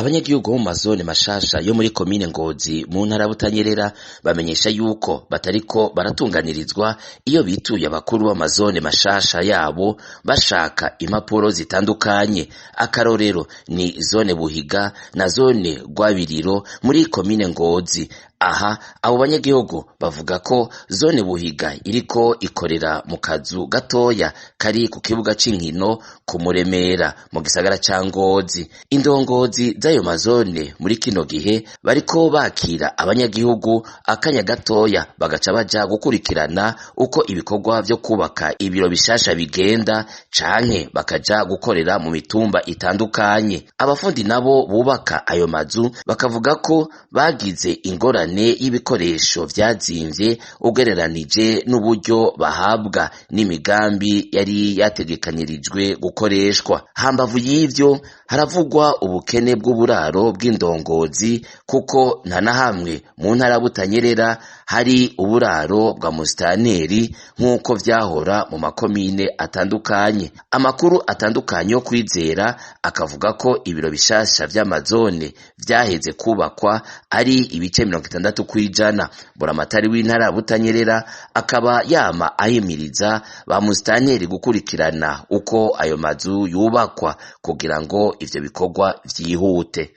Abanyagihugu bo mu mazone mashasha yo muri komine Ngozi mu ntara ya Butanyerera bamenyesha yuko batariko baratunganirizwa iyo bituye abakuru b'amazone mashasha yabo bashaka impapuro zitandukanye. Akarorero ni zone Buhiga na zone Rwabiriro muri komine Ngozi. Aha abo banyagihugu bavuga ko zone Buhiga iriko ikorera mu kazu gatoya kari ku kibuga c'inkino ku Muremera mu gisagara ca Ngozi. Indongozi z'ayo mazone muri kino gihe bariko bakira abanyagihugu akanya gatoya bagaca baja gukurikirana uko ibikorwa vyo kubaka ibiro bishasha bigenda canke bakaja gukorera mu mitumba itandukanye. Abafundi nabo bubaka ayo mazu bakavuga ko bagize ingorane y'ibikoresho vyazimvye ugereranije n'uburyo bahabwa n'imigambi yari yategekanirijwe gukoreshwa. Hambavu y'ivyo haravugwa ubukene bw'uburaro bw'indongozi kuko nta na hamwe mu ntara ya Butanyerera hari uburaro bwa musitanteri nk'uko vyahora mu makomine atandukanye. Amakuru atandukanye yo kwizera akavuga ko ibiro bishasha vy'amazone vyaheze kubakwa ari ibice 60%. Buramatari w'intara ya Butanyerera akaba yama ahimiriza ba musitanteri gukurikirana uko ayo mazu yubakwa kugira ngo ivyo bikorwa vyihute.